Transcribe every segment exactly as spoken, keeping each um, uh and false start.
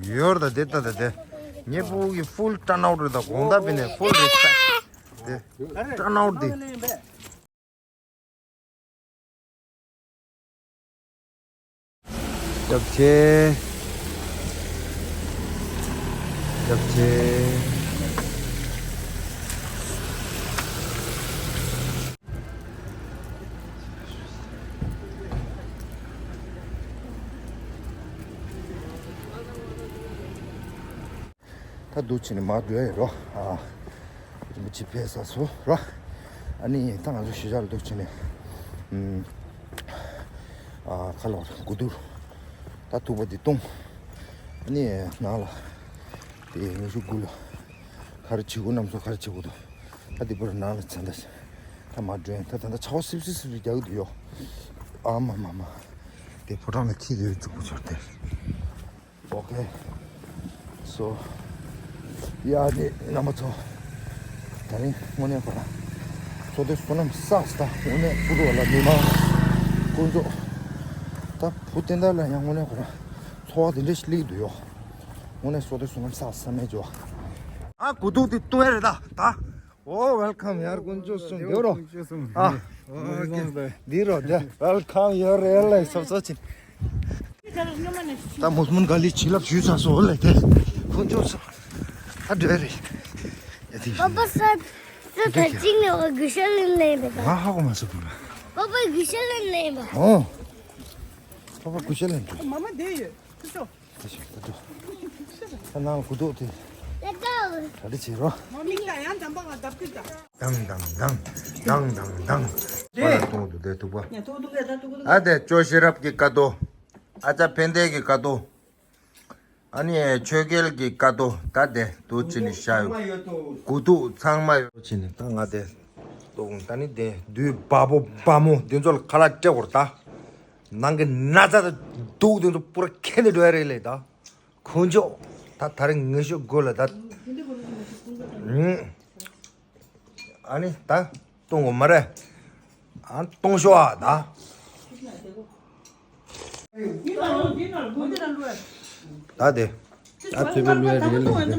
ཡོར་ད་དེ་ད་ད་དེ། ཉེ་པོ་གི་full turn out རེད་ད། དགོང་དག་པའི་ནས་full respect དེ། turn out དེ། རྒྱབ་ཆེ། རྒྱབ་ཆེ། ད་འདུག་བྱས་ནས་མར་འགྲོ་ཡ་ཡོད་རོ། ཨ། རིན་པོ་ཆེ་ཕེབས་ས་སོ་རོ། ཨ་ནི་ད་ང་ཚོ་གཞིས་ཆགས་ལ་འདུག་བྱས་ནས། ཨམ། ཨ། ཁ་ལོར་དགུ་ཐུག་ད་ཐུག་པ་འདི་བཏུང་། ཨ་ནི་ནང་ལ། དེ་ཉི་ཤུ་དགུ་ལ། ག་རེ་བྱེད་དགོས་རྣམ་གསུམ་ག་རེ་བྱེད་དགོས་འདུག་ད་འདི་པར་ནང་ལ་ཚན་ད། ད་མར་འགྲོ་ཡིན། ད་ད་ད་ཆར་པ་སིབ་སིབ་སིབ་རྒྱག་གི་འདུག་ཡོ། ཨ་མ་མ་མ། དེ་ཕོ་བྲང་ལ་འཁྱེར་དུས་འཛུགས་པོ་ཆོར་ཏེ། Okay. So, ཡ་ནི་རྣམ་པ་ཚོ། ད་རིང་དངོས་གནས་ཁོ་རང་ཚོ་དེ་བསོད་ནམས་བསགས་ད། དངོས་གནས་ཕུ་རུ་བ་ལ་མི་མང་དཀོན་མཆོག་ད་བུ་བསྟན་དར་ལ་ཡང་དངོས་གནས་ཁོ་རང་འཚོ་བ་དེ་འདྲ་ཞིག་སླེབས་འདུག་ཡོ། དངོས་གནས་ཚོ་དེ་བསོད་ནམས་བསགས་བསམ་མེད་འཇོ། ཨ་དགུ་ཐུག་དེ་བཏུང་ཡ་རེད་ད་ད། ཨོ། welcome ཡར་དཀོན་མཆོག་གསུམ་འདེབས་རོགས། ཨ། འདི་རོགས་འདི། welcome your airline སོབ་སོབ་ཅིག་ད་མོས་མུན་ག་ལི་བྱིན་རླབས་ཞུས་ཚར་སོང་ལས་དེ། དཀོན་མཆོག་གསུམ། ད་འདྲ་རེད། ཡ་དེ་བཞིན། པ་པ་ས་ས་ད་ཅིག་ནས་འོ་གུ་ཤ་ལེན་ལེན་པ། ང་ཧ་གོ་མ་སོང་བུ་ལ། པ་པ་གུ་ཤ་ལེན་ལེན་པ། ཨོ། པ་པ་གུ་ཤ་ལེན་པ། མ་མ་དེ་ཡོད། ཁུ་ཤོ། ད་ཤོག་ད་ཤོག་ད་ནང་གུ་དོག་དེ། ད་ལྟ་བྱེད་རོ། མ་མི་ལ་ཡང་འཇམ་པ་ང་བརྡབ་ཀྱི་ད། དང་དང་དང་དང་དང་དང་། དེ། པ་ལ་གཏོང་དུ་དེ་ཐུག་པ། ཡ་ཐུག་ཐུག་ཡ་ད་ཐུག་ཐུག་ཨ་དེ་ཅོ་ཤེས་རབ་ཀྱི་ཀ་ཏོ། ཨ་ཅག་ཕན་བདེ་གི་ཀ་ཏོ། ཨ་ནི་ཆོས་རྒྱལ་གྱི་ཀ་ཏོ། ད་དེ་དུ་ཅི་ནི་ཤ་ཡོད། གུ་དུ་ཚང་མ་ཡོད་ཅི་ནི་ད་ང་དེ། ཏོག་ད་ནི་དེ་བདུད་བ་པོ་བ་མོ་འདི་ཚོ་ལ་ཁ་ལག་སྤྲད་བོར་ད། ནང་གི་ན་ཚ་དང་དུག་དེ་ཚོ་པུ་ར་ཁྱེར་ནས་འགྲོ་ཡ་རེད་ལས་ད། ཁོང་ཚོ་ད་ད་རིང་ངེས་ཤོག་དགོས་ལ་ད། ཨ་ནི་ད་གཏོང་དགོས་མ་རེད། ཨ་གཏོང་ཤོག་ཨ་ད། ད་དེ། ད་ཚོད་པའི་ལུས་རེད་ལས་དེ།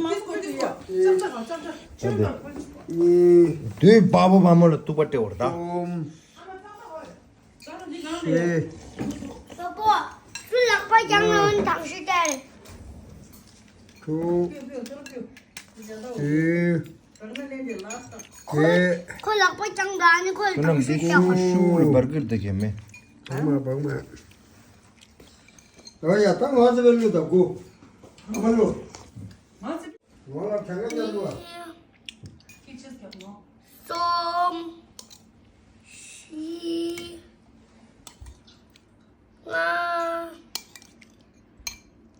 ད་དེ། བདུད་བ་པོ་བ་མོ་ལ་གཏུག་པ་སྤྲད་བར་ད། ཞེས། སོག་པོ། ཁྱོད་ལག་པ་བརྐྱངས་ན་འོན་ཐང་ཤི་ཏེ། དྲུག་བདུན། ཁོ་བརྒྱད། ཁོ་ལག་པ་བརྐྱངས་ད་ནི་ཁོ་ཁྱོད་ཐང་རྣམས་ཤི་ཀྱི་ཏེ། ཤུ་ཤུ་རེ་འབར་གིར་ད་གེ་མེ། བག་མ་བག་མ། ཨོ་ཡ་ད་ང་ཚོ་བའི་ལུས་ད་དགུ། ཨ་མ་ལོ། ང་ལ་གྲངས་ཀ་ཉམས་པོ། གསུམ། བཞི། ལྔ།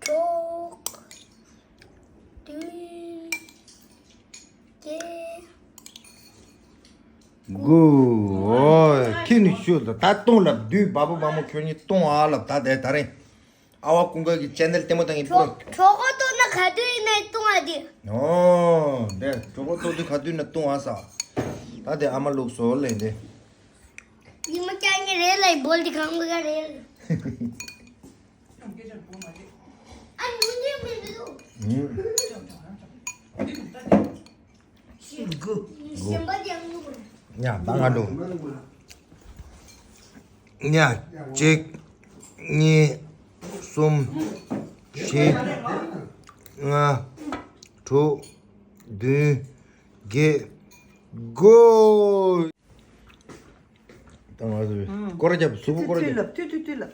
དྲུག་བདུན། བརྒྱད། དགུ། ཨོ་ཁྱེད་ནི་ཤོད་ད་ད་གཏོང་ལབ་བདུད་བ་པོ་བ་མོ་ཁྱོད་གཉིས་གཏོང་ཨ་ལབ་ད་དེ་ད་རེད། ཨ་བ་ཀུན་དགའ་གི་ཅེ་ནལ་ལྟད་མོ་དང་ཡིན་པོ། གྲོད་ཁོག་ལྟོགས་ན་ག་དུས་ཡིན་ན་ལྟུང་བ་དེ། ཨོ། དེ་གྲོད་ཁོག་ལྟོགས་དུས་ག་དུས་ན་ལྟུང་བ་ས། ད་དེ་ཨ་མ་ལུག་སོ་ལེན་དེ། ཉི་མ་བཅོ་ལྔ་རེད་ལ་བོལ་དེ་གང་མི་ག་རེད། ཨ་ནུ་ནི་མི་འདུག་ཨུ། དགུ། ཡ་ད་ང་འགྲོ། ཡ་གཅིག་གཉིས། གསུམ། བཞི། ལྔ། དྲུག་བདུན། བརྒྱད། དགུ། ད་ང་ཚོས་སྐོར་རྒྱབ་གཟུགས་པོ་སྐོར་རྒྱབ། ཨ་ཙ་ཚ་ལ།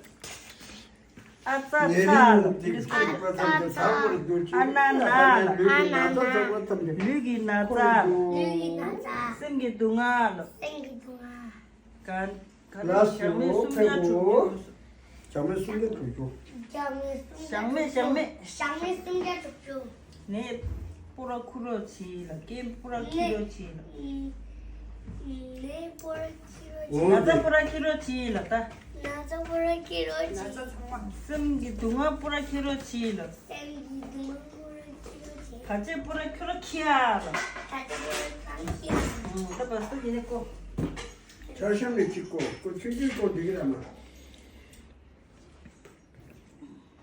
ཨ་ན་ན་ལ། ལུས་ཀྱི་ན་ཚ། ལུས་ཀྱི་ན་ཚ། སེམས་ཀྱི་སྡུག་བསྔལ། སེམས་ཀྱི་སྡུག་བསྔལ། ག་ག་ལ་ཞག་མེད་སུམ་བརྒྱ་དྲུག་ཅུ། ཞག་མེད་སུམ་བརྒྱ་དྲུག་ཅུ། ཞག་མེད་ཞག་མེད། ཞག་མེད་སུམ་བརྒྱ་དྲུག་ཅུ། ནད་པོ་ར་ཁུ་རོ་ཆི་ལ། རྐྱེན་པོ་ར་ཁྱི་རོ་ཆི་ལ། ནད་པོ་ར་ཁྱི་རོ་ཆི། ན་ཚ་པོ་ར་ཁྱི་རོ་ཆི་ལ་ད། ན་ཚ་པོ་ར་ཁྱི་རོ་ཆི། སེམས་ཀྱི་སྡུག་བསྔལ་པོ་ར་ཁྱི་རོ་ཆི་ལ། སེམས་ཀྱི་སྡུག་བསྔལ་པོ་ར་ཁྱི་རོ་ཆི། བར་ཆད་པོ་ར་ཁྱི་རོ་ཁྱི་ཡ་ལ། བར་ཆད་པོ་ར་ཁྱི་རོ་ཁྱི་ཡ། ད་བར་སུ་ཡིན་ནི་ཀོ། ཆ་ཤམ་ནས་གཅིག་ཀོ་ཀོ་ཆུང་ཆུང་ཀོ་འདི་གི་ར་མ།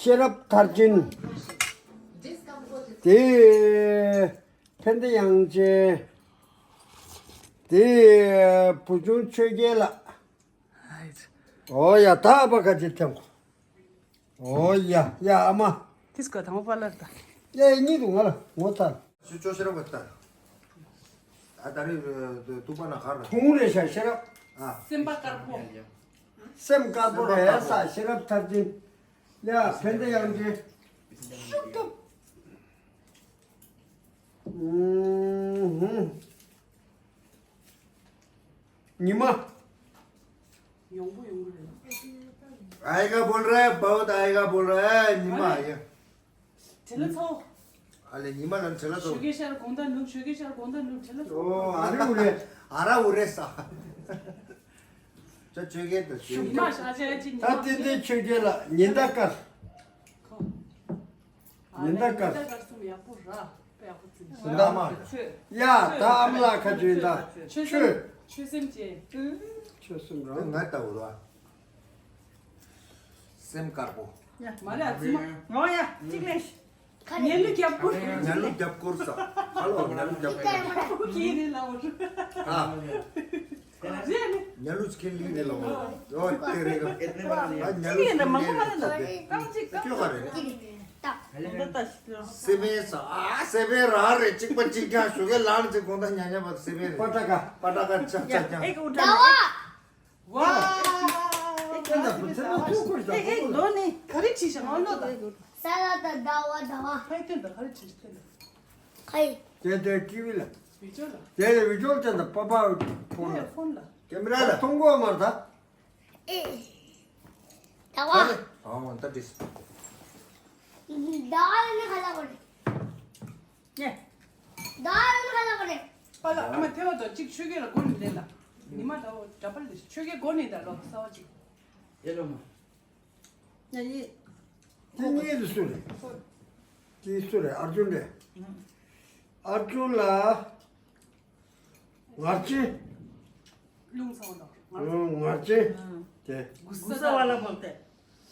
ཤེས་རབ་མཐར་ཕྱིན། དེ་ཕན་བདེ་དབྱངས་ཅན། དེ་བུ་ཆུང་ཆོས་རྒྱལ་ལགས། ཨོ་ཡ། ད་ཨ་ཕ་ཁ་ཅིག་ཐེམ། ཨོ་ཡ་ཡ། ཨ་མ། ཏིས་ཀ་དང་པ་ལར་ད། ཡ་གཉིད་འདུག་ང་ལ་ངོ་ཚ། ཤུ་ཅོ་ཤེས་རབ་ད། ཨ་ད་རེ་ཐུག་པ་ན་གར་ཐུང་རེ་ཤ་ཤེས་རབ། ཨ། སེམས་པ་དཀར་པོ། སེམས་དཀར་པོ་རེད་ས་ཤེས་རབ་མཐར་ཕྱིན། ཡ་ཕན་བདེ་དབྱངས་ཅན། ཤུགས་ཐུབ། ཉི་མ། ཡོང་པོ་ཡོང་གི་རེད། आएगा बोल रहा है, बहुत आएगा बोल रहा है, ཉི་མ་ཡ། བྲེལ་ལ་ཚོ། ཨ་ལེ་ཉི་མ་ལ་བྲེལ་ལ་ཚོ། ཆོས་རྒྱལ་ཤར་དགོང་དག་ནུབ། ཆོས་རྒྱལ་ཤར་དགོང་དག་ནུབ། བྲེལ་ལ་ཚོ། ཨོ་ཨ་ར་འུ་རེ། ཨ་ར་འུ་རེ་ས། ཅོ་ཆོས་རྒྱལ་དུ་ཉི་མ་ཤ་ཆ་ཅི་ཉི་ད་མ་ཏན་ཏན་ཆོས་རྒྱལ་ལ་ཉི་ཟླ་དཀར། ཁོ། ཉི་ཟླ་དཀར། ཉི་ཟླ་དཀར་གསུམ་ཡག་པོ་ར། དཔེ་ཡག་པོ་བརྩི། ཟླ་མ། ཡ་ད་ཨ་མ་ལགས་ཁ་ཆོས་ད། ཆོས་ཆོས། སེམས་ཆོས་སེམས་ཅན། ཆོས་སེམས་རང་། ང་ལྟ་བུ་ར། སེམས་དཀར་པོ། ཡ་མ་རེད་ཨ་ཙི་མ། ངོ་ཡ་གཅིག་ལས། ཉལ་ལུ་རྒྱབ་སྐོར། ཉལ་ལུ་རྒྱབ་སྐོར་ས། ཧ་ལོ་ཉལ་ལུ་རྒྱབ་སྐོར། ཁྱེད་རེད་ལ་འོ། ཨ། ཉལ་ལུ་ཁྱེད་ལི་རེད་ལ་འོ། ཨོ་དེ་རེད་ག་ཨ་ཉལ་ལུ་ཁྱེད་ལི་རེད་ལ་འོ། ཁྱོད་ག་རེད། སེ་བེ་ས། ཨ་སེ་བེ་ར་རེད། གཅིག་པ་གཅིག་རྐྱང་ཞུ་གེ་ལང་ཅིག་གོང་ད་ཉ་ཉ་པ་སེ་བེ་རེད། པ་ཏྲ་ཀ། པ་ཏྲ་ཀ་ཆ་ཆ་རྐྱང་། ཟླ་བ། ཝ། ཨེ་ཀྱང་ད་བུ་ཚེ་ན་ཐུག་ཁུར་ད་ཨེ་ཨེ་ལོ་ནི་ག་རེ་བྲིས་ཤག་ཨ་ལོ་ད། ས་ལ་ད་ཟླ་བ་ཟླ་བ། ཕ་ཡི་སྟོན་ད་ག་རེ་བྲིས་ཤག་སྟོན་ད། ཕ་ཡི། དེ་དེ་ཊི་ཝི་ལ། བི་ཇོ་ལ། དེ་ལ་བི་ཇོ་སྟོན་ད་པ་པ་ཕོན་ལ། ཕོན་ལ། ཀེམ་ར་ལ། མཐོང་གོ་མ་ད། ཨེ། ཟླ་བ། ཨོ་ད་བྲིས། ཟླ་བ་ནི་ག་ལ་གོ་རེད། ནས། ཟླ་བ་ནི་ག་ལ་གོ་རེད། པ་ལ་ཨ་མ་ཐེ་བ་དང་གཅིག་ཆོས་རྒྱལ་ལ་སྒོ་ནས་ལེན་ལ། ཉི་མ་ཟླ་བ་འདྲ་པར་ལས་ཆོས་རྒྱལ་སྒོ་ནས་ད་ལོ་གསར་བ་གཅིག་ཡེ་ལོ་མ། ཡ་ཡེ། དེ་གཉིས་དེ་སུ་རེད། དེ་སུ་རེད། ཨར་ཇུན་རེད། ཨར་ཇུན་ལ། ངར་ཅི། རླུང་ཚ་བ་དང་། ངར་ཅི། དེ། གུ་ས་བ་ལ་བོལ་ཏེ།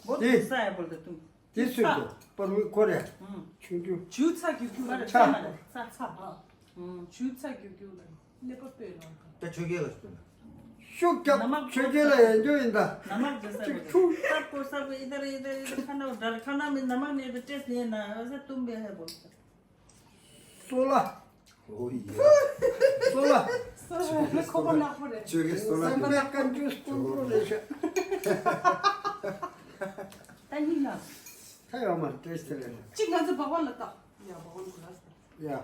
བོ་དེ། གུ་ས་ཡ་བོལ་ཏེ་ཏུ། དེ་སུ་དུ། པར་བི་ཁོ་རེད། ཆུང་ཆུང་། ཆུ་ཚ་རྒྱུག་རྒྱུག་ལ། ཚ་མ་རེད། ཚ་ཚ་བ། ཆུ་ཚ་རྒྱུག་རྒྱུག་ལ། ཀླད་པ་སྤོས་ལ། ད་ཆོས་རྒྱལ་ལ་སྟོན། ཤུགས་རྒྱབ། ཆོས་རྒྱལ་ལ་ཡན་འཇོག་ཡིན་ད། ནམག་ཇེ་སར་ཆུ། སར་པོ་སར་པོ་ཨི་དར་ཨི་དར་ཨི་དར་ཁ་ན་འོ་དར་ཁ་ན་མི་ནམག་ནས་དུ་ཏྲེས་ནས་ན་ཨ་ས་ཏུམ་བེ་ཧེ་བོ། སོ་ལ། ཨོ་ཡ། སོ་ལ། སོ་ལ་ཁོ་པ་ནག་པོ་རེད། ཆོས་རྒྱལ་སོ་ལ། སེམས་པ་ཀན་ཅུ་སྐུ་པོ་རེད་ཤག་ད་ཡིན་ན། ད་ཡོད་མ་ཏྲེས་ཏེ་རེད། གཅིག་ང་ཚོ་བག་བ་ལ་བཏགས། ཡ་བག་བ་ལ་བཏགས། ཡ།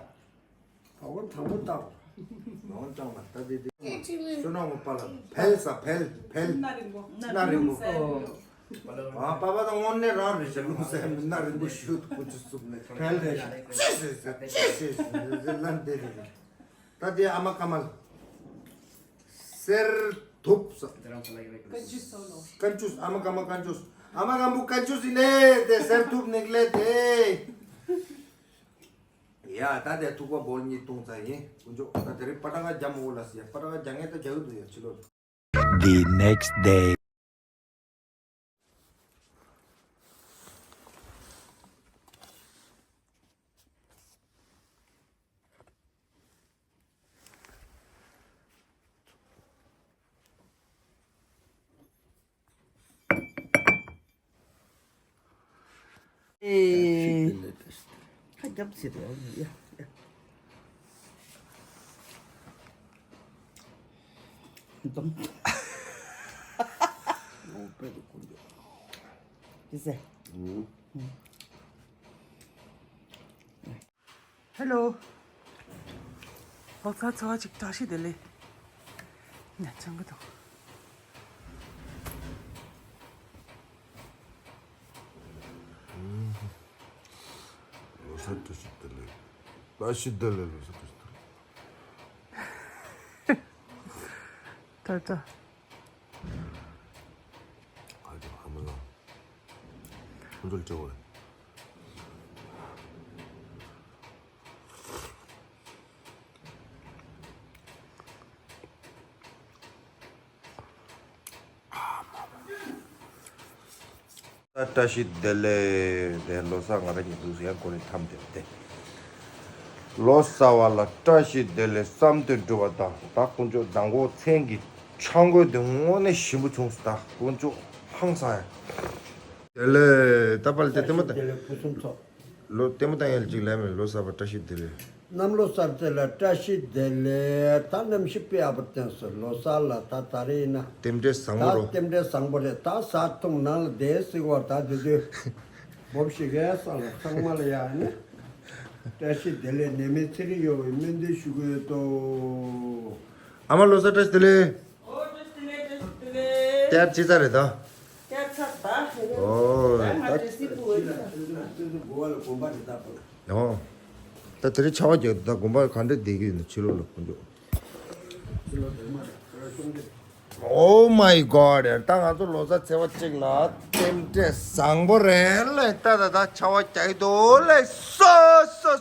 བ་བོ་དང་པོ་བཏགས། བ་བོ་དང་པོ་ད་དེ་དེ། ཤོ་ནག་པོ་པ་ལ་བལ་ས་བལ་བལ། སྣ་རིང་པོ། སྣ་རིང་པོ། ཨ་པ་པ་ད་དངོས་གནས་རང་རེད་ཤག་རླུང་ས་སྣ་རིང་པོ་ཞུ་ཁུ་ཆུ་སུབ་ནས། བལ་རེད་ཤག་ཅི་ཟེར་ཟེར་ཅི་ཟེར་ཟེར་ལན་དེ་རེད། ད་དེ་ཨ་མ་ཀ་མལ། གསེར་ཐུབ་ས། ཀན་ཅུས་ཨ་མ་ཀ་མལ་ཀན་ཅུས། ཨ་མ་ཀ་མུ་ཀན་ཅུས་ཡིན་ནས་དེ་གསེར་ཐུབ་ནིག་ལེ་དེ། ཡ་ད་དེ་ཐུག་པ་བོལ་གཉིས་བཏུང་ཚར་ཡིན། དཀོན་མཆོག་ད་དེ་རིང་པ་ཏྲ་ཀ་རྒྱ་མོ་ལ་ཟེར། པ་ཏྲ་ཀ་རྒྱ་ངེ་ད་རྒྱ་གི་འདུག་ཡ་ཕྱི་ལོགས། The next day. ཨེ། ཁ་རྒྱབ་ཟེར་རོ། ཡ་ཡ། འཛོམས། ཨོ་པེ་རུ་ཀུན་ཏུ། ཅི་ཟེར། ཨུ། ཧེ་ལོ། ལོ་གསར་ཚེས་པ་གཅིག་བཀྲ་ཤིས་བདེ་ལེགས། ཉན་ཆང་གི་དང་། ལོ་གསར་བཀྲ་ཤིས་བདེ་ལེགས། བཀྲ་ཤིས་བདེ་ལེགས། ལོ་གསར་བཀྲ་ཤིས་བདེ་ལེགས། ད་ད། ཨ་ཅག་ཨ་མ་ལགས། ཁོང་ཚོར་སྤྲད་དགོས། བཀྲ་ཤིས་བདེ་ལེགས། དེ་ལོ་གསར་ང་རང་གཉིས་འདུག་ཟེར་ཡང་ཁོ་རེ་འཐམ་དེ་བསྡད། ལོ་གསར་བ་ལ་བཀྲ་ཤིས་བདེ་ལེགས། བསམ་དོན་འགྲུབ་པ་དང་། ད་དཀོན་མཆོག་མདང་དགོང་མཚན་གྱི་ཆང་གོས་དེ་དངོས་གནས་ཞིམ་པོ་བྱུང་སོང་། ད་དཀོན་མཆོག་ཧང་སང་ཡ། དེ་ལས་ད་པར་དེ་ལྟད་མོ་ལྟ། དེ་ལས་ཕུན་སུམ་ཚོགས། ལོ་ལྟད་མོ་ལྟ་ཡ་ལ་ཅིག་ལབ་མེད། ལོ་གསར་པ་བཀྲ་ཤིས་བདེ་ལེགས། གནམ་ལོ་གསར་ཚེས་ལ་བཀྲ་ཤིས་བདེ་ལེགས། ད་གནམ་གཤིས་དཔེ་ཡག་པོ་བསྟན་སོང་། ལོ་གསར་ལ་ད་ད་རེས་ཡིན་ན། རྟེན་འབྲེལ་བཟང་པོ་ད་རོ། རྟེན་འབྲེལ་བཟང་པོ་རེད། ད་བཟའ་འཐུང་ནང་ལ་བསྡད་སྲིད་པ། ད་དེ་དུས་སྦོམ་ཞིག་གས་ས་ལ་ཚང་མ་ལ་ཡ་ནི་བཀྲ་ཤིས་བདེ་ལེགས། ནད་མེད་ཚེ་རིང་ཡོང་བའི་སྨོན་འདུན་ཞུ་གི་ཡོད་དོ། ཨ་མ་ལོ་གསར་བཀྲ་ཤིས་བདེ་ལེགས། ཨོ་བཀྲ་ཤིས་བདེ་ལེགས། བཀྲ་ཤིས་བདེ་ལེགས། དེར་ཅི་ཚ་རེད་ད། དེར་ཚ་ད། ཨོ་ད་ང་ད་དེ་སི་པུ་ཨོ་ད། ཨོ་ད་དེ་རིང་ཆར་པ་རྒྱག་ད་དགོན་པ་ག་འདྲ་བསྡད་ཀྱི་ཡོད་ན། ཕྱི་ལོགས་ལ་དཀོན་མཆོག Oh my God. ད་ང་ཚོ་ལོ་གསར་ཚེས་པ་གཅིག་ལ་རྟེན་འབྲེལ་བཟང་པོ་རེད་ལེ། ད་ད་ད་ཆར་པ་རྒྱག་གི་འདུག་ལེ། སོ་སོ།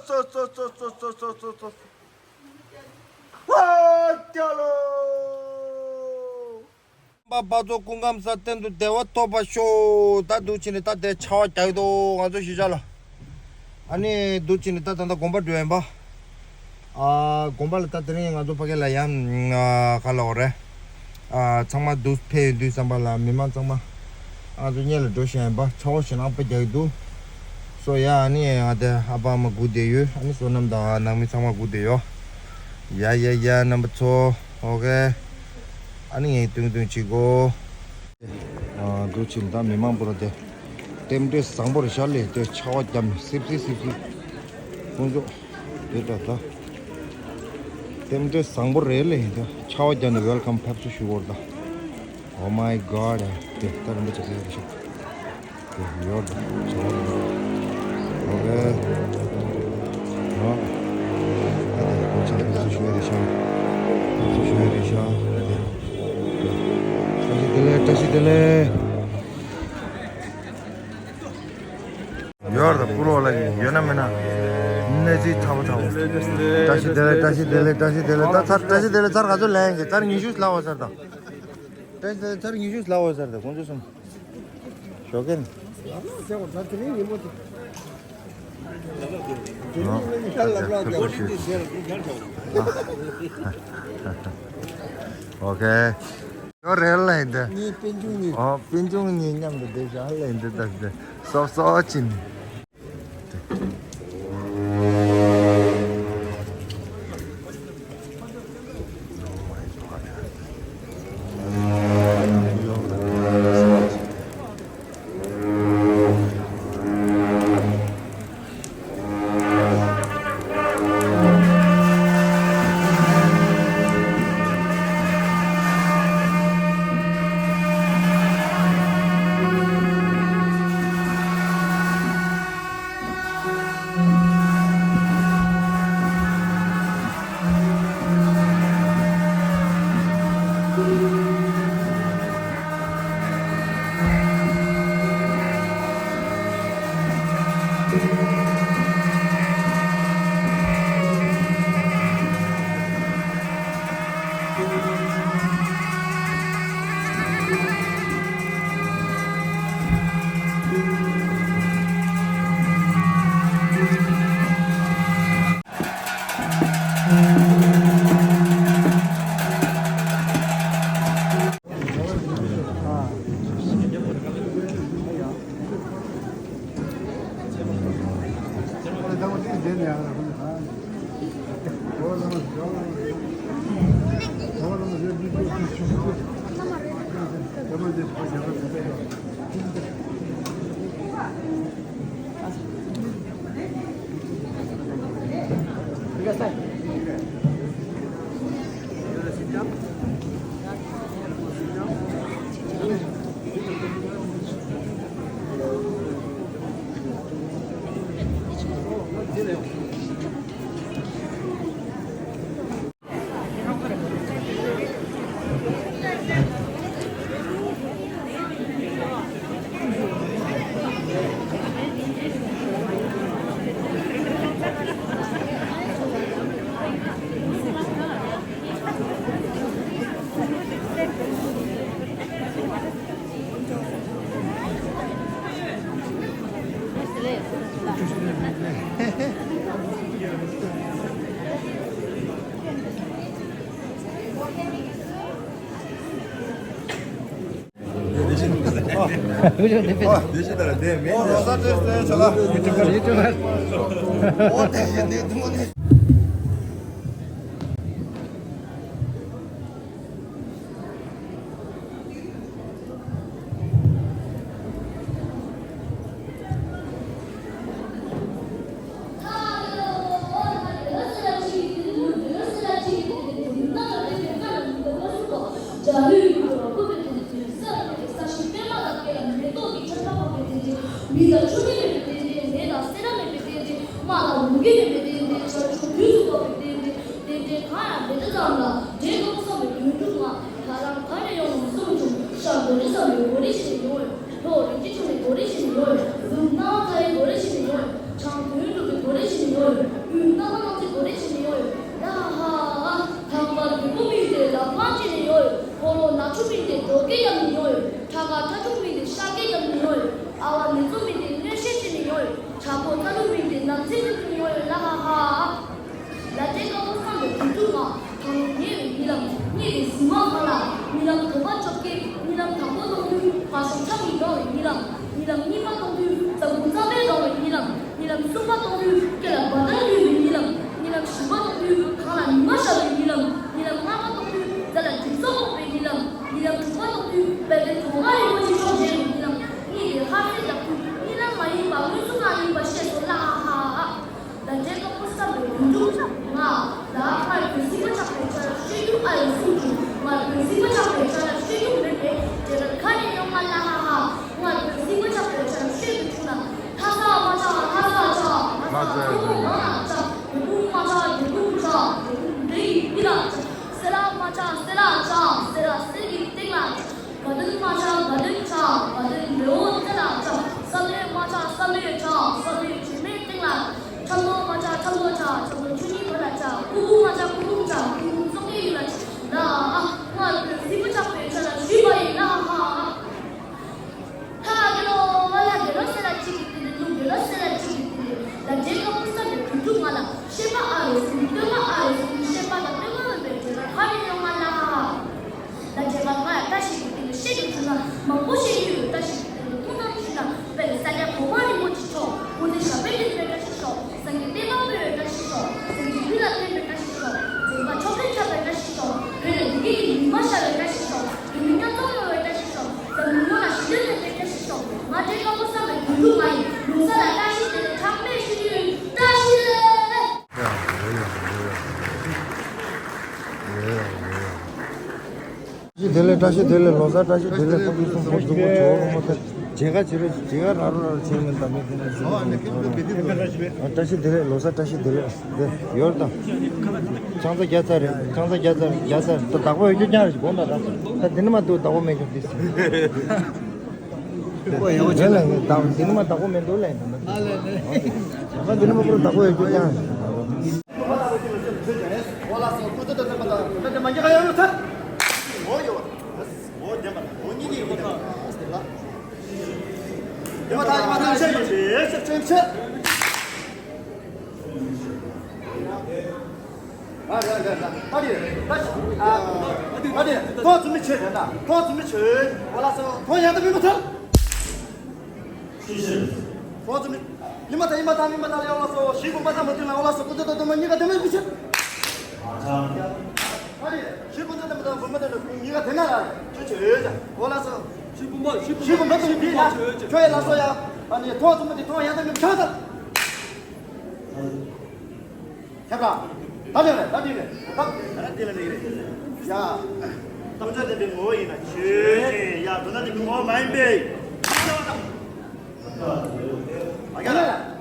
ཨ་ཀྱ་ལོ། པ་པ་ཚོ་སྐུ་ཁམས་བཟང་། གཏན་དུ་བདེ་བ་ཐོབ་པར་ཤོག་ད་འདུག་བྱས་ནས་ད་དེ་ཆར་པ་རྒྱག་གི་འདུག་ང་ཚོ་གཞིས་ཆགས་ལ། ཨ་ནི་འདུག་བྱས་ནས་ད་ད་ལྟ་དགོན་པ་འགྲོ་ཡིན་པ། ཨ་དགོན་པ་ལ་ད་དེ་རིང་ང་ཚོ་ཕ་གི་ལ་ཡང་ཨ་ག་ལབ་དགོས་རེད། ཨ་ཚང་མ་འདུག་ཕེབས་ཡོང་དུས་ཙམ་པ་ལ་མི་མང་ཚང་མ་ང་ཚོ་སྔོན་ལ་འགྲོ་བཞིན་ཡིན་པ། ཆར་པ་ཞེད་སྣང་དཔེ་རྒྱག་གི་འདུག་སོ་ཡ། ཨ་ནི་ང་དེ་ཨ་ཕ་ཨ་མ་སྒུག་བསྡད་ཡོད། ཨ་ནི་བསོད་ནམས་དང་ནང་མི་ཚང་མ་སྒུག་བསྡད་ཡོད། ཡ་ཡ་ཡ་རྣམ་པ་ཚོ། ཨོ་ཁེ། ཨ་ནི་ངས་ཏུང་ཏུང་བྱེད་གོ། ཨ་འདུག་བྱས་ད་མི་མང་པོ་ར་དེ། རྟེན་འབྲེལ་བཟང་པོ་རེད་ཤག་ལེ། དེ་ཆར་པ་བརྒྱབ་ནས་སིབ་སིབ་སིབ་སིབ། དཀོན་མཆོག་དེ་འདྲ་ད། རྟེན་འབྲེལ་བཟང་པོ་རེད་ལེ། དེ་ཆར་པ་བརྒྱབ་ནས་ཝེལ་ཀམ་ཕེབས་བསུ་ཞུ་དགོས་རེད་ད། Oh my God. དེ་ད་རིན་པོ་ཆེ་ཟེར་ཡོད་ཤག་དེ་ཡོད་ད། ཆར་པ་ཨོ་ཁེ། ཨ་དེ་ཕེབས་བསུ་ཞུ་ཡ་རེད་ཤག་ཕེབས་བསུ་ཞུ་ཡ་རེད་ཤག་དེ། བཀྲ་ཤིས་བདེ་ལེགས། བཀྲ་ཤིས་བདེ་ལེགས། ཡོད་རེད་ད། སྤུ་ལོག་ལ་ཡོད་ན་མེད་ན། གནས་ཚུལ་ཚ་པོ་ཚ་པོ། བཀྲ་ཤིས་བདེ་ལེགས། བཀྲ་ཤིས་བདེ་ལེགས། བཀྲ་ཤིས་བདེ་ལེགས། ད་ཚར། བཀྲ་ཤིས་བདེ་ལེགས། ཚར་ག་ཚོད་ལེན་གི། ཚར་ཉི་ཤུ་ལྷག་པ་ཚར་ད། བཀྲ་ཤིས་བདེ་ལེགས། ཚར་ཉི་ཤུ་ལྷག་པ་ཚར་ད། དཀོན་མཆོག་གསུམ། ཞོགས་ཀན། ཨོ་ཁེ། ཡོད་རེད་ལ་ཡིན་ད། ངའི་སྤུན་ཆུང་གཉིས། ཨོ་སྤུན་ཆུང་གཉིས་མཉམ་དུ་བསྡད་ཤག་ལ་ཡིན་ད། ད་སོབ་སོབ་ཕྱིན། མི་དང་ཆུ་མིག་མེད་པའི་རྟེན་འབྲེལ། ནད་དང་སེར་སྣ་མེད་པའི་རྟེན་འབྲེལ། དམག་དང་ལུང་གིས་མེད་པའི་རྟེན་འབྲེལ། བྱ་ཁྱུང་དུས་སུ་འབབ་པའི་རྟེན་འབྲེལ། རྟེན་འབྲེལ་གང་ཡང་མེད་དེ་ཙམ་ལ། འདྲེ་དཀར་པོ་བསམ་པའི་དོན་གྲུབ་ང་། ད་རང་ག་ནས་ཡོང་ནམ་གསུངས་བྱུང་། ཤར་རྡོ་རྗེ་འཆང་བའི་སྒོ་རེ་བྱས་ནས་ཡོང་ཡོད། ལྷོ་རིན་ཆེན་འཆང་བའི་སྒོ་རེ་བྱས་ནས་ཡོང་ཡོད། ནུབ་སྣང་བ་མཐའ་ཡི་སྒོ་རེ་བྱས་ནས་ཡོང་ཡོད། བྱང་དོན་གྲུབ་པའི་སྒོ་རེ་བྱས་ནས་ཡོང་ཡོད། དབུས་སྣང་བ་སྣང་བྱེད་སྒོ་རེ་བྱས་ནས་ཡོང་ཡོད། ལ་ཧ་ཧ། ལྷག་པར་རྒྱལ་པོ་སྨིན་ཏེ་ལ་ཕང་བྱས་ནས་ཡོང་ཡོད། ཕོ་རོག་ནག་ཕྱུག་སྨིན་ཏེ་འབྲོག་སྐད་བརྒྱབ་ནས་ཡོང་ཡོད། ཁྲ་དཀར་ཁྲ་ཕྱུག་སྨིན་ཏེ་ཤ་སྐད་བརྒྱབ་ནས་ཡོང་ཡོད། ཨ་བ་མེ་ཚོ་སྨིན་ཏེ་གནོད་བཤད་བྱས་ནས་ཡོང་ཡོད། བྱ་ཕོ་ཚ་ལུ་སྨིན་ཏེ་ནམ་ཚིག་བརྒྱབ་ནས་ཡོང་ཡོད། ལ་ཧ་ཧ། ལ་འདྲེ་དཀར་པོ་བསམ་པའི་དོན་གྲུབ་ང་། གང་ཉེ་བའི་རྨི་ལམ། རྨི་ལམ་གཟིགས་མ་གང་ལ། རྨི་ལམ་དོགས་པ་བཅོ་བརྒྱད། རྨི་ལམ་དང་པོ་མཐོང་དུས་ཁ་ཤོག་ཁྲག་གིས་གང་བའི་རྨི་ལམ། རྨི་ལམ་གཉིས་པ་མཐོང་དུས་རྩ་དགུ་རྩ་བས་གང་བའི་རྨི་ལམ། རྨི་ལམ་གསུམ་པ་མཐོང་དུས་སྐེ་ལ་བ་དན་ཡོད་པའི་རྨི་ལམ། རྨི་ལམ་བཞི་པ་མཐོང་དུས་གངས་ལ་ཉི་མ་ཤར་བའི་རྨི་ལམ། རྨི་ལམ་ལྔ་པ་མཐོང་དུས་རྫ་ལ་འབྲུ་ཚོགས་སྨོག་པའི་རྨི་ལམ། རྨི་ལམ་དྲུག་པ་མཐོང་དུས་དཔལ་ལྡན་གྲོ་ག་རི་བོ་ཆེ་མཆོག་མཇལ་བའི་རྨི་ལམ། གཉིད་དེ་ཧར་སེ་རྒྱག་དུས་རྨི་ལམ་མ་ཡིན་པ་དངོས་སུ་གང་ཡིན་པ་ཤེས་སོ། ལ་ཧ་ཧ། ལ་འདྲེ་དཀར་པོ་བསམ་པའི་དོན་གྲུབ་ང་། ལ་སྔར་བོད་སྲིད་པ་ཆགས་པའི་ཆར་ཤོད་རྒྱུ་ཨ་ཡོད་གསུངས་བྱུང་། སྔར་བོད་སྲིད་པ་ཆགས་པའི་ཆར་ཤོད་རྒྱུ་མེད་པས་འདྲེ་དཀར་ག་ནས་ཡོང་ང་། ལ་ཧ་ཧ། སྔར་བོད་སྲིད་པ་ཆགས་པའི་ཆར་ཤོད་དུ་བྱུང་ན། ལྷ་ས་མ་ཆགས་ལྷ་ས་ཆགས། ལྷ་ས་ཆགས། ལྷ་ས་ཆགས། བོད་ཕུང་མ་ཆགས་བོད་ཕུང་ཆགས། བོད་ཕུང་འདྲེ་ཡི་སྤུ་ལ་ཆགས། སེ་ལ་མ་ཆགས་སེ་ལ་ཆགས། སེ་ལ་གསེར་གྱི་སྟེང་ལ་ཆགས། དགའ་སྟོན་མ་ཆགས་དགའ་སྟོན་ཆགས། དགའ་སྟོན་ལེའུ་རྩེ་ལ་ཆགས། བསམ་ཡས་མ་ཆགས་བསམ་ཡས་ཆགས། བསམ་ཡས་བྱེ་མའི་སྟེང་ལ། ཁྲ་མོ་མ་ཆགས་ཁྲ་མོ་ཆགས། ཁྲ་མོ་ཆུ་གཉིས་བར་ལ་ཆགས། ཁུ་བུ་མ་ཆགས་ཁུ་བུ་ཆགས། ཁུ་བུ་ཙོག་གེ་ཡུལ་ལ་ཆགས། ལ་ཨ་སྔར་བོད་སྲིད་པ་ཆགས་པའི་ཆར་ལ་ཞུས་པ་ཡིན། ལ་ཧ་ཧ། ལྷ་དགེ་སློང་ལ་དགེ་སློང་ཟེར་ལ་གཅིག་གིས་དེ་ནི་ལུང་དགེ་སློང་ཟེར་ལ་གཅིག་གིས་དེ་ནི་ལ་འདྲེ་དཀར་པོ་བསམ་པའི་དོན་གྲུབ་ང་ལ། བཤད་པ་ཨ་རུ་གསུམ་སྟོན་པ་ཨ་རུ་གསུམ། བཤད་པ་དང་སྟོན་པ་མེད་པའི་འདྲེ་དཀར་ག་ནས་ཡོང་ང་ལ། ལ་འདྲེ་དཀར་ང་ཡང་བཀྲ་ཤིས་ཀྱི་སྟེང་ནས་བཤད་རྒྱུ་བྱུང་ན། མང་པོ་བཤད་རྒྱུ་ཡོད། བཀྲ་ཤིས་ཀྱི་སྟེང་ནས་ཐུགས་དམ་བཞེས་ན། དཔལ་ས་སྐྱ་གོང་མ་རིན་པོ་ཆེ་མཆོག་སྐུ་ཚེ་ཞབས་པད་བརྟན་པའི་བཀྲ་ཤིས་ཤོག་སངས་རྒྱས་བསྟན་པ་འཕེལ་བའི་བཀྲ་ཤིས་ཤོག་སེམས་ཅན་ཀུན་ལ་ཕན་པའི་བཀྲ་ཤིས་ཤོག་འཛིན་པ་མཆོག་ཐུན་མཐུན་པའི་བཀྲ་ཤིས་ཤོག་བོད་ལ་བདེ་སྐྱིད་ཀྱི་ཉི་མ་ཤར་བའི་བཀྲ་ཤིས་ཤོག་བོད་མི་མཉམ་འཛོམས་ཡོང་བའི་བཀྲ་ཤིས་ཤོག་འཛམ་གླིང་ཡོངས་ལ་ཞི་བདེ་ལྡན་པའི་བཀྲ་ཤིས་ཤོག་ང་འདྲེ་དཀར་པོ་བསམ་པའི་དོན་གྲུབ་ང་ཡིན། ལུང་ས་ལ་བཀྲ་ཤིས་བདེ་ལེགས་གྲངས་མེད་ཞུ་རྒྱུ་ཡིན། བཀྲ་ཤིས་བདེ་ལེགས། བཀྲ་ཤིས་བདེ་ལེགས། ལོ་གསར་བཀྲ་ཤིས་བདེ་ལེགས། ཕ་གི་གསུམ་པོ་གཙོ་བོ་ཇོ་བོ་རོང་མོ་ཐར། མཇལ་ཁ་བྱེད་རོགས། མཇལ་ཁ་རག་རོགས་རག་བྱེད་མིན་ད་མི་དེ་ནས་ཟེར་གྱི་འདུག་བཀྲ་ཤིས་བདེ་ལེགས། ལོ་གསར་བཀྲ་ཤིས་བདེ་ལེགས། འདི་ཡོད་ད། ཁང་ཚ་བརྒྱ་ཚར་རེད། ཁང་ཚ་བརྒྱ་ཚར་བརྒྱ་ཚར་ད་བདག་པོ་ཡོད་རྒྱུ་རྐྱང་རེད། དགོངས་དག་ད་ད་འདི་ནི་མ་འདུག་བདག་པོ་མེད་རྒྱུ་འདི་ཟེར། ལས་ལས་ངས་བདག་འདི་ནི་མ་བདག་པོ་མེད་འདུག་ལས་ད་ད་འདི་ནི་མ་པུ་རུ་བདག་པོ་ཡོད་རྒྱུ་རྐྱང་རེད། ཐོག་ཚུམ་མི་ཆོད་དེ་ན་ཐོག་ཚུམ་མི་ཆོད། ཨོ་ལགས་སོ། ཐོག་ཡང་ད་མི་མ་ཐལ། ཐོག་ཚུམ་མི། ཉི་མ་དང་ཉི་མ་དང་ཉི་མ་དང་ལས་འོ་ལགས་སོ། བཞི་བུམ་པ་དང་མ་མཐུན་ལ་འོ་ལགས་སོ། ཀུན་རྫོབ་དང་སྡོམ་པ་གཉིས་ཀ་ལྡན་མིན་མི་ཕྱིར། ཨ་རེ། བཞི་ཀུན་རྫོབ་དང་མ་མཐུན་བུམ་པ་དང་གཉིས་ཀ་ལྡན་ན་ལ་ཆོས་ཆོས་ཀྱང་འོ་ལགས་སོ། བཞི་བུམ་པ་བཞི་བཞི་བུམ་པ་དང་དེ་ལ་ཆོས་ཡ་ལགས་སོ་ཡ། ཨ་ནི་མཐོང་བཙུན་མ་དེ་མཐོང་ཡང་དག་མིན་ཆོས་དང་། ཁྱབ་ར། ད་དེ་རེད་ད་དེ་རེད། ད་ད་དེ་ལ་དེ་རེད་ཡ། ཀུན་རྫོབ་བདེན་པའི་ངོ་བོ་ཡིན་ན་ཆོས་ཅན། ཡ་དོན་དམ་བདེན་པའི་ངོ་བོ་མ་ཡིན་པས།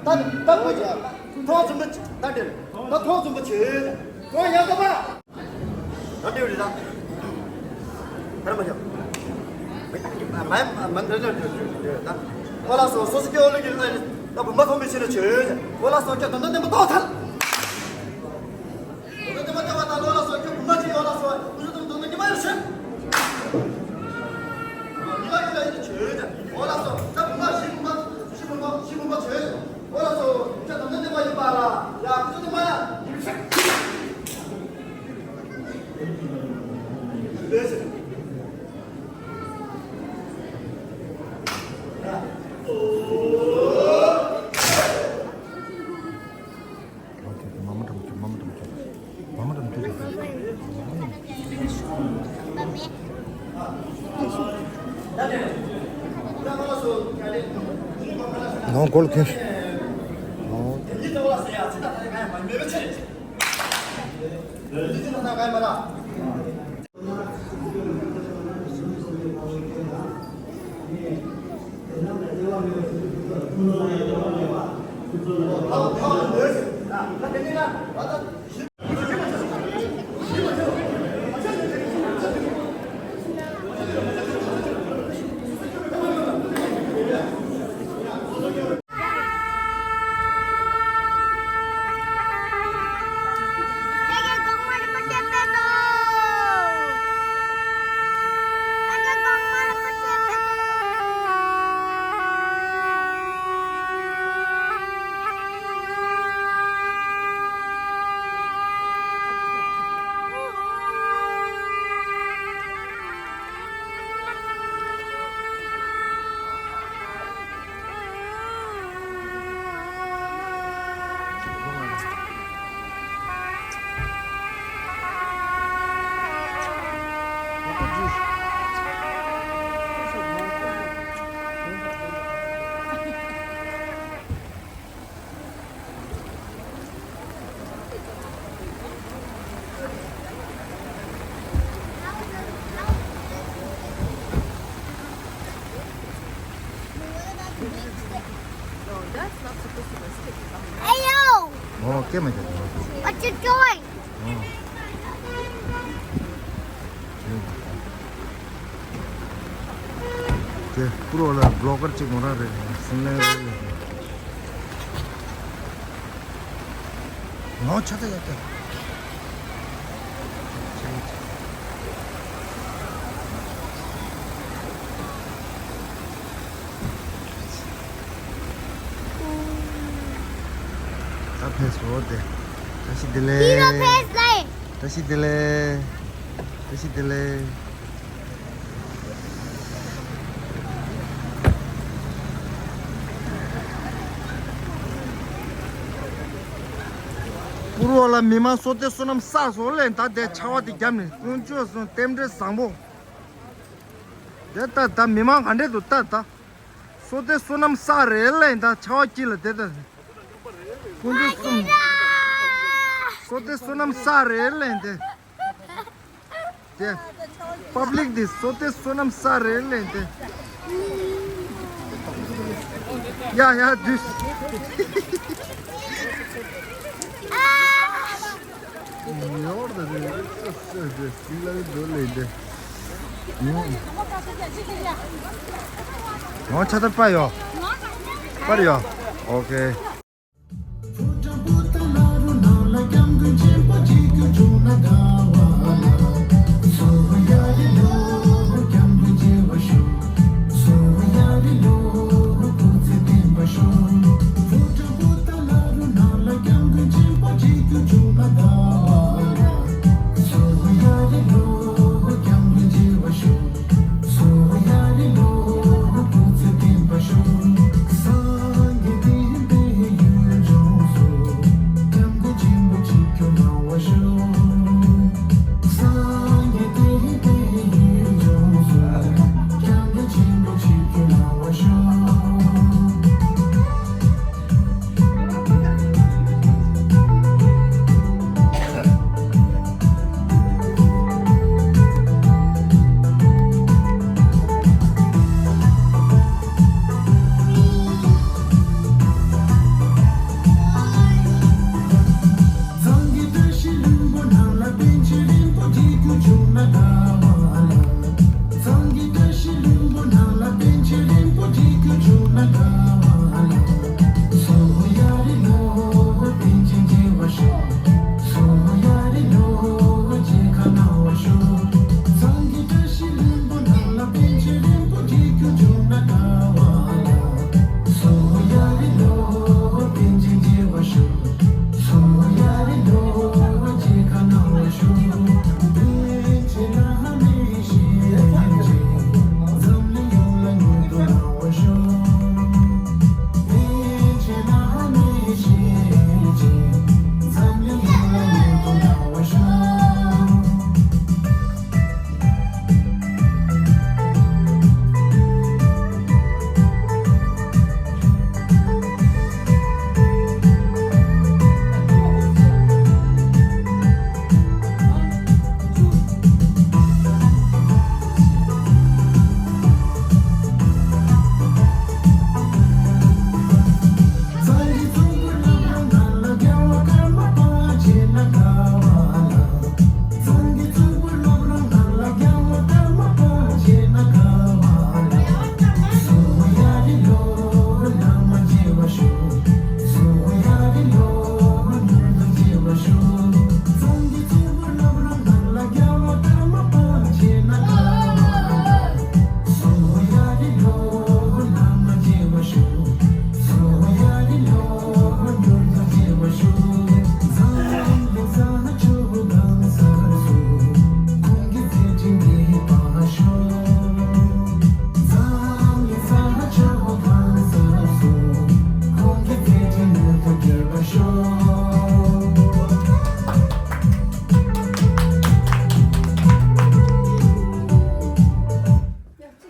ད་ད་ད་ཀོ་ཅི། མཐོང་བཙུན་མ་ད་དེ་རེད། ད་མཐོང་བཙུན་མ་ཆོས་ཅན། མཐོང་ཡང་དག་པ། ད་དེ་རེད་ད། ད་མ་ཤོག་མ་མ་འདྲ་འདྲ་འདྲ་འདྲ་ད། འོ་ལགས་སོ། སོ་སོ་སྐྱེ་བོ་ལུས་ཀྱི་ལྷ་ཡིན་ད་བུམ་པ་མཐོང་བའི་ཕྱིར་ན་ཆོས་ཅན། འོ་ལགས་སོ། སྐྱེ་དོན་དམ་བདེན་པ་རྟོགས་ཚར། དོན་དམ་བདེན་པ་རྟོགས་པ་དང་འོ་ལགས་སོ། སྐྱེ་བུམ་པ་ཅན། འོ་ལགས་སོ། ཀུན་རྫོབ་དང་སྡོམ་པ་གཉིས་མ་ཡིན་ཕྱིར། གཉིས་པ་གཉིས་ལ་ཡིན་ན་ཆོས་ཅན། འོ་ལགས་སོ། ད་བུམ་པ་བཞི་བུམ་པ་བཞི་བུམ་པ་བཞི་བུམ་པ་ཆོས་ཅན། འོ་ལགས་སོ། སྐྱེ་དོན་དམ་བདེན་པ་ཡིན་པ་ལ་ཡ་ཀུན་རྫོབ་བདེན་པ་ཡིན་ཕྱིར། ནང་སྒོ་ལ་ཁེལ། ནང་། Hey, yo! Oh, okay, my dear. What you doing? Oh. དེ་པུ་རོ་ལ་བློ་ཀར་གཅིག་ངོ་རང་རེད། སིམ་ལན་རེད། ངོ་ཆ་ཚ་ཡོད་དེ། ད་ཕེབས་སོང་དེ། བཀྲ་ཤིས་བདེ་ལེགས། བཀྲ་ཤིས་བདེ་ལེགས། བཀྲ་ཤིས་བདེ་ལེགས། པུ་རོ་ལ་མི་མང་སོ་ཏེ་བསོད་ནམས་བསགས་སོང་ལེ། ད་དེ་ཆར་པ་དེ་བརྒྱབ་ནས་དཀོན་མཆོག་གསུམ་རྟེན་འབྲེལ་བཟང་པོ། དེ་ལྟ་ད་མི་མང་ག་འདྲས་འདུག་ལྟ་ད། སོ་ཏེ་བསོད་ནམས་བསགས་རེད་ལེ། ད་ཆར་པ་དཀྱིལ་ལ་དེ་ལྟ། དཀོན་མཆོག་གསུམ། སོ་ཏེ་བསོད་ནམས་བསགས་རེད་ལེ་དེ། དེ། པབ་ལིག་འདི་སོ་ཏེ་བསོད་ནམས་བསགས་རེད་ལེ་དེ། ཡ་ཡ་དུས། ཡོར་ད་དེ་སོ་ཏེ་སི་ལ་དེ་ལེ་དེ། ང་ཆ་ད་པ་ཡོ། པར་ཡོ། ཨོ་ཁེ།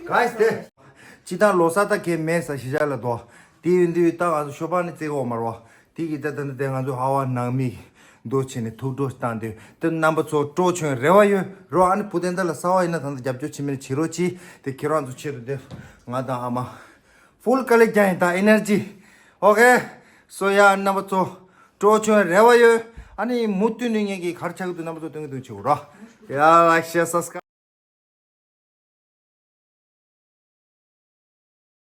ག་ཡིས་དེ། སྤྱི་བཏང་ལོ་གསར་ད་གས་མེད་ས་གཞིས་ཆགས་ལ་དོ། དེ་ཡིན་དུས་ད་ང་ཚོ་ཤོ་པ་ནི་བརྩི་གི་ཡོད་མ་རེད་བ། དེ་གི་ད་ད་ད་ང་ཚོ་ཧ་བ་ནང་མི་འདུ་བྱས་ནས་ཐུགས་སྤྲོ་བཏང་དུས་ད་རྣམ་པ་ཚོ་སྤྲོ་བྱོན་རེ་བ་ཡོད་རོ། ཨ་ནི་བུ་དེ་འདྲ་ལ་གསར་བ་ཡིན་ན་ད་ལྟ་རྒྱབ་སྐྱོར་བྱེད་མིན་བྱེད་རོགས་གྱིས། དེ་ཁྱེད་རང་ཚོ་ཆེད་དུ་དེ་ང་དང་ཨ་མ་ཧྥུལ་དཀའ་ལས་རྒྱག་ཡིན་ད་ཨེ་ནར་ཇི། ཨོ་ཁེ། སོ་ཡ་རྣམ་པ་ཚོ་སྤྲོ་བྱོན་རེ་བ་ཡོད། ཨ་ནི་མུ་མཐུད་ནས་ངེད་ཀྱི་གར་ཆག་གི་འདུག་རྣམ་པ་ཚོ་སྟོན་གི་འདུག་བྱེད་དགོས་རོ། ཡ་ལ་ཤེ་སབ་སི་ཀ་རའིབ།